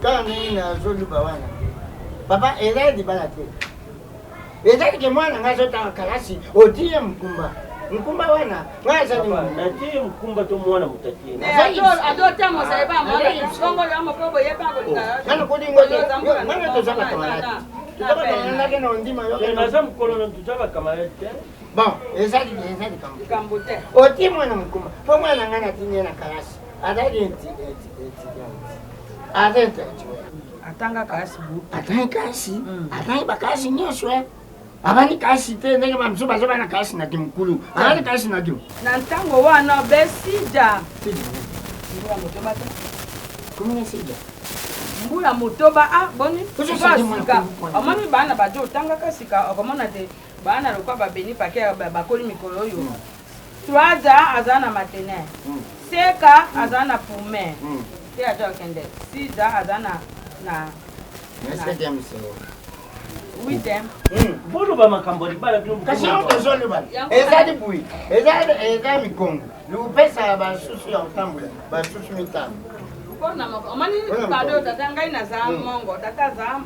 Kaka ndenge nazoluba wana papa, eza libala te, ezali ke mwana ngai azotanga kalasi, otiye mokumba, mokumba wana ngai azali Natie mokumba to mwana moto atie? Ngai nakolingo te, ngai toza bacamarade, toza bacamarade na ondima yo. Naza mokolo na toza bacamarade te. Bon, ezali eza likambo te, otie mwana mokumba mpo mwana ngai natindi ye na kalasi, azali étudiante, aza intellectuel. Atanga kasi. Atangi kasi, atangi bakasi nyonso. Abandi kasi te ndenge bamosusu bazoba na kasi na kimokulu, abandi kasi na kim Na ntango wana besida mbula 8 te. Komina sida. Mbula 8 a boni sika omoni bana bato otangaka sika, okomona te bana lokwa babeni pake bakoli mikolo oyo. 3 ans aza na maternelle, 5 ans aza na primaire te, aza okende 6 ans aza na huitième. Boloba makambo ya libala bino. Kasi yango tozoloba, ezali bui, eza mikongo lupesa basusu ya kotambola, basusu 5. Omoni kado tata, ngai naza mongo, tata aza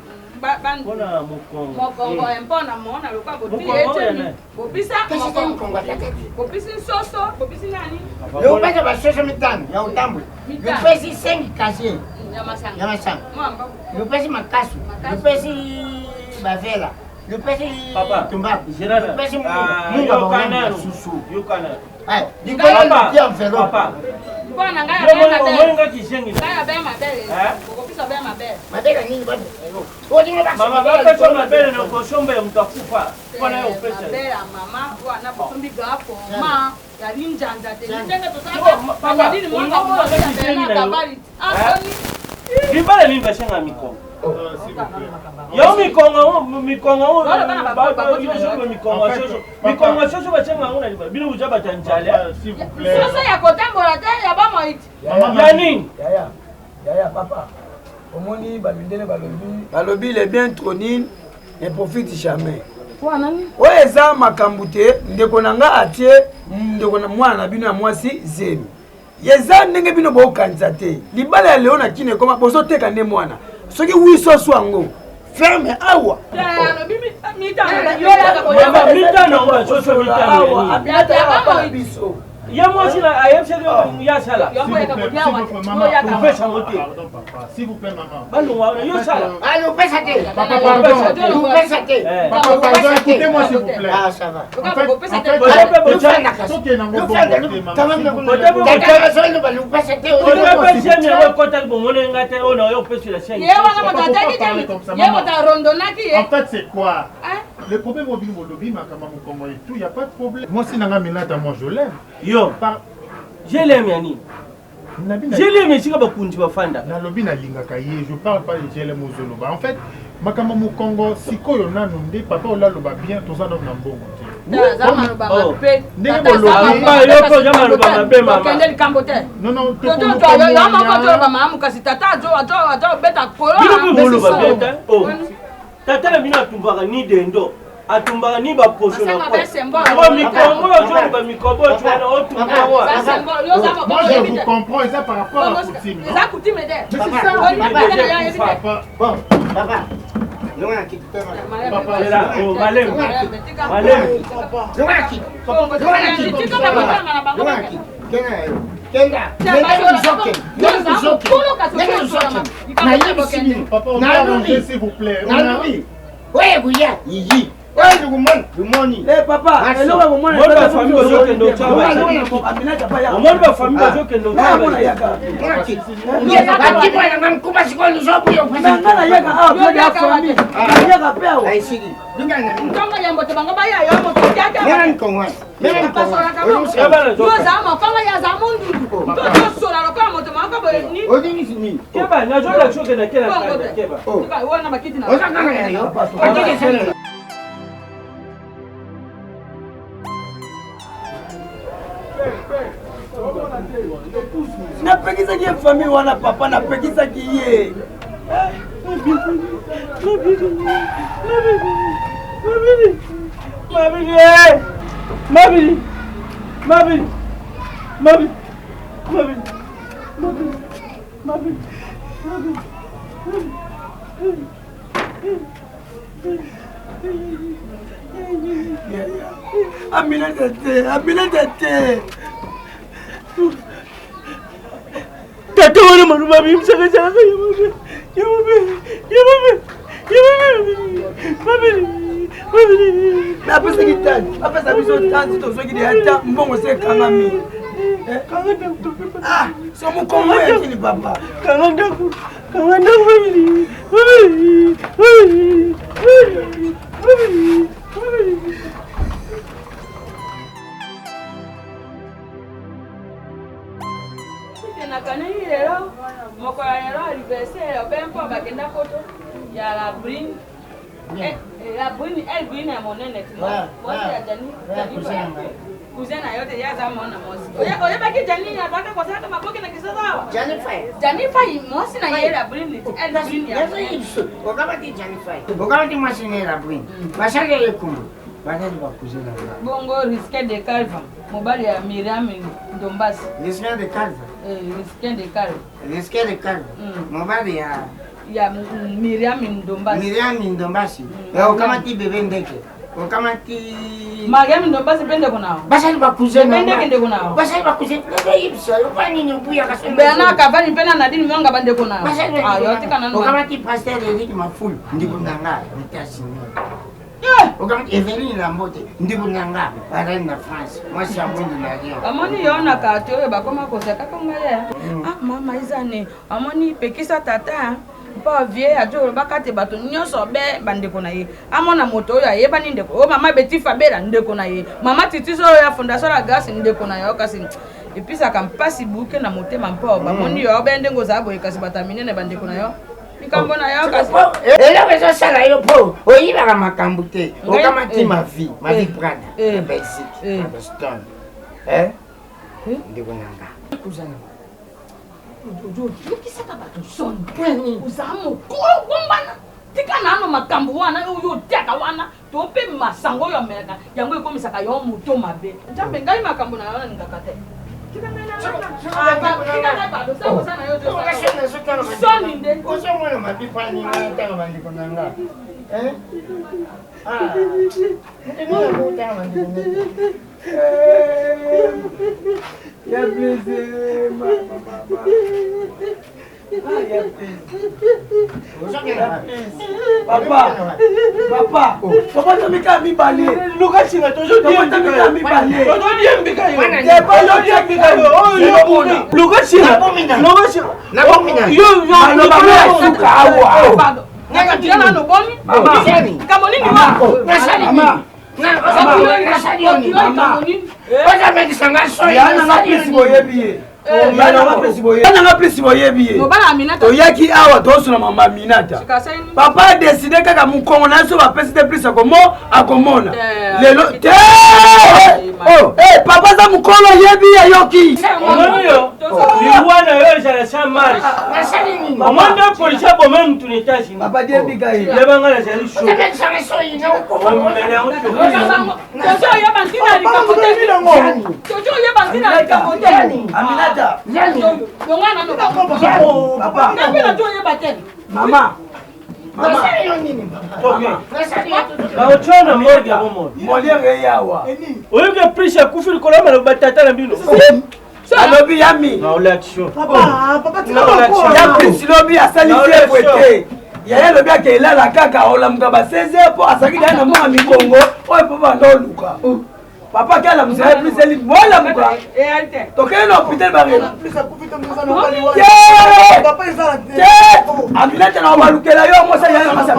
mpona mokongo. Mokongo mpona mona lokwa bopisa bopisi nsoso, bopisi nani. Lupesa basusu 5 ya kotambola, lupesi 5 casier ya masanga, lupesi makasu, lupesi bavela, lupesi tumbaku, lupesi munga, basusu likolo lupi enveloppe. Mpona ngai omoninga kizengi. Ngai abe mabele, okopisa be mabele. Mabele nini? Mama, bapesa mabele na kosomba ya moto akufa mpona yo opesa. Mabele ya mama wana bosombi gafoma ya linjanja te, ndenge tosalaka mwaka. Libala nini basenga mikongo? Yo mikongo, mikongo, mikongo soso, mikongo soso basenga yango na libala. Bino boza bato ya nzala. Soso ya kotambola te, ya bamoiti. Ya nini? Yaya, yaya, papa, omoni bamindele balobi, balobi le bien tronine ne profite jamais. Oyo eza makambo te. Ndeko na nga atie ndeko na mwana na bino ya mwasi zemi, eza ndenge bino bokanisa te. Libala ya leo na kino ekoma bozoteka nde mwana. Soki wisoso yango ferme awa. 5 basoso 5. Aminata biso. Ye mwasi ayebisaki ye asala kopesa yango te, balongwa wana, yo sala. Lupesa te. Papa, pardon. Lupesa te. Papa, pardon, écoutez-moi s'il vous plaît. Ah, ça va. En fait, Lupesa te. Zemi yango ekɔtaki bomona nga te, oyo na yo opesela. Ye wana moto ataki te, ye moto arondonaki ye. En fait, c'est quoi le problème? Obimi bolobi makambo mokongo et tout, y a pas de problème. Moi si nanga Minata, moi je l'aime. Yo GLM ya nini? GLM esika bakonzi bafanda. Nalobi nalingaka ye, je parle pas de GLM ozoloba. En fait, makambo mokongo sikoyo nanu nde papa olaloba bien, toza nanu na mbongo te. Ndenge bolobi oza maloba mabe mama. Okende likambo te. Non, non. Yo moko toloba malamu, kasi tata azo obeta kolo. Bino mpe boloba bien te. Tata na bino atumbaka ni dendo, atumbaka ni baposo na mikongo, ozoloba mikongo wana otumba wa. Moi je vous comprends, eza par rapport à coutume. Eza coutume te. Mais c'est ça. Papa, bon, papa. Papa, malemu malemu. Kenda, Papa, on doit arranger s'il vous plaît. Nalobi oyo kuya yiyi oyo lukumoni lumoni. Papa, eloko ya komona. Omoni bafamille bazokende, omoni bafamille bazokende. Batimwananga mkuba sikoyo luzobuyo. Nga nayaka awa mpe ya famille, nayaka mpe awa. Ntongo ya moto bango baya yo moto yo oza mokongo, yo aza mundudu, totosola lokola moto moko boye. Keba, nazolakisa okende kela keba. Wana bakiti na Oza kaka ya yo. Napekisaki ye famille wana papa, napekisaki ye. Mabili, mabili, mabili, mabili, mabili, mabili, mabili, mabili. Aminata te, Aminata te. Tata wana maloba abimisaka ezalaka ya mabe, ya mabe, ya mabe, ya mabe, mabe, mabe. Mais apesaki tani, apesa biso tani tozwaki deya ta mbongo se ekangami. Kanga ndako. Ah, so mokongo ya kini papa. Kanga ndako, kanga ndako babili, babili, babili, babili, babili, babili. Nakaneli lelo mokolo ya lelo anniversaire obe mpo bakenda poto ya la brine. La brune, elle brune ya monene ti mwasi ya Jani, Jani cousin na yo te ye aza mwana mwasi. Oyebaki Jani azalaka kosalaka maboke na Kinshasa awa? Jani Fai. Jani Fai mwasi na ye la brune ti elle brune ya monene. Okamati Jani Fai. Okamati mwasi na ye la brune. Basali ye kumbu. Bazali ba cousin na nga. Bongo risque de calva mobali ya Miriam Ndombasi. Risque de calva. Eh, risque de calva. Risque de calva. Mobali ya ya Miriam Ndombasi. Miriam Ndombasi. Eh, okamati bebe ndeke. Okamati Mariam Ndombasi mpe ndeko na yo. Basali ba cousin na. Bebe ndeke ndeko na yo. Basali ba cousin. Bebe yibisa yo pa nini obuya kasi. Bernard Cavani mpe na Nadine Mwanga ba ndeko na yo. Basali Ah, yo tika nanu. Okamati pasteur Eric Mafulu ndeko na nga États-Unis. Okamati Eveline Lambote ndeko na nga bazali na France mwasi ya mwindu na Lyon. Amoni yo na quartier oyo bakoma koseka ko ngai ya. Ah mama izane amoni pekisa tata mpo vie azo olobaka te bato nyonso be bandeko na ye amona moto oyo ayebani ndeko oyo mama Betty Fabela ndeko na ye mama Titi oyo ya fondation la grâce ndeko na yo kasi episaka mpasi buke na motema mpo bamoni yo be ndenge ozala boye kasi bato ya minene bandeko na yo likambo na yo kasi eloko ezosala yo mpo oyibaka makambo te okamati ma vie ma vie Prada na Belgique na Boston ndeko na nga oyokisaka bato soni oza mokolo bombana tika nano makambo wana oyo otiaka wana to mpe masango oyo amelaka yango ekomisaka yo moto mabe nzambe ngai makambo na yo nalingaka te soni nde ozomona mabe mpo nini otanga bandeko na nga otanga bandeko na Ya plaisir, mama, mama. Ah, ya plaisir. Papa, papa, papa tomika mibale. Luka singa tozodiembika mibale. Tozodiembika yo. Deba yo diembika yo. Oyo yo. Luka singa. Luka singa. Yo yo. Maloba ya suka awa. Nana noboni. Mama. Likambo nini wa? Mama. Yananga plisi boyebi ye toyaki awa tosuna mama Aminata papa adeside kaka mokongo na biso bapesi te plisi akomo akomona lelo te papa aza mokolo yebi ayoki liwa na yo ezala sans marche omoni nde polisi abome mutu na États-Unis papa diembika ye yebanga nazali chaud Tozo oyeba ntina ya likambo te. Tozo oyeba ntina ya likambo te. Aminata. Bonga nano. Papa. Ngai mpe nazo oyeba te. Mama. Baotya morgue ya bomoi. Molière eyawa. Oyoki prise akufi likolo ya maloba tata na bino. Alobi yami. Ya prise lobi asali fièvre te. Yaya alobi ake elala kaka olamuka ba 16 heures mpo azalaki deya na mwa mikongo oyo mpo banda oluka. Papa ke alamusa ye plus eli bolamuka. Tokende na hôpital bare. Te! Aminata na balukela yo mwasi ya mwasi.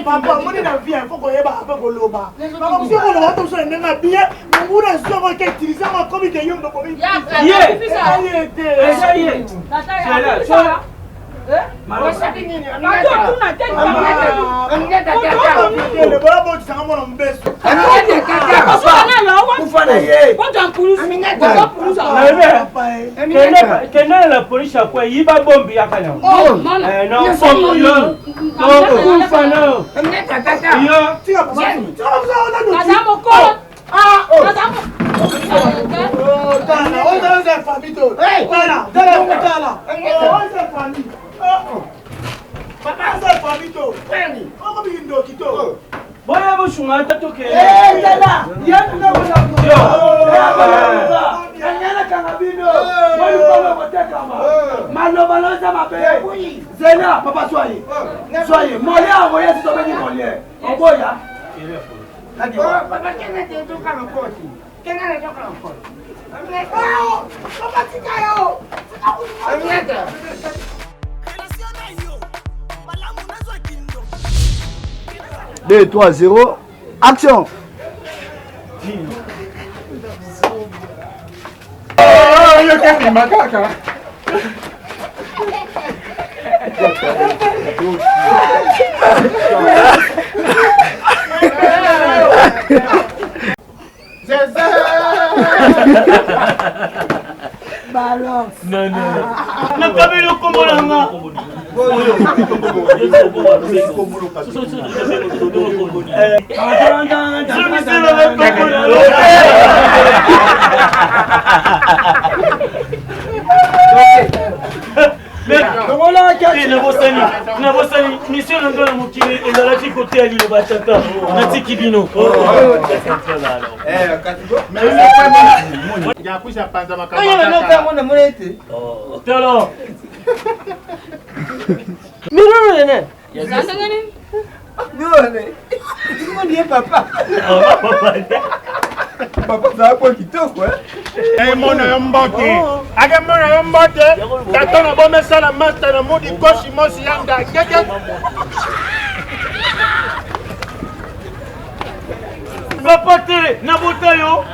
Papa, amoni na vie, faut koyeba ape koloba. Makambo mosusu koloba to mosusu na ndenge ya bien, monguna azwi yango ake utiliser yango akomi ke yo moto okomi. Ye te. Eza ye. Bola botisanga mwana mobesu. Kufa na ye. Kende na polisi akwe yiba bombi yaka na. Kufa na yo. Aza mokolo. bosunga ata tokende. Tala, ye bino molukolo kotekama maloba loza mabe zela papa soye soye molie akoye si tobengi molie oboya. Papa, kende te, tokanga koti. Kende na tokanga koti. Papa, tika yo. Aminata. 2, 3, 0, action! Yokebima kaka. Zeze. Balance. Non, non, non. Nakabeli okombo na nga. Zongisela bakombo na yo. Nabosani, nabosani mission na ngai na mokili ezalaki koteya liloba tata. Natiki bino. Yakusha panza makambo. Tolo miroro ene. Eza ndenge nini? Papa. Papa zala po kitoko. Emona yo mbote, akemona yo mbote, tata na bomesala masta na mudi koshi mosi yanga keke. Papa te nabota yo.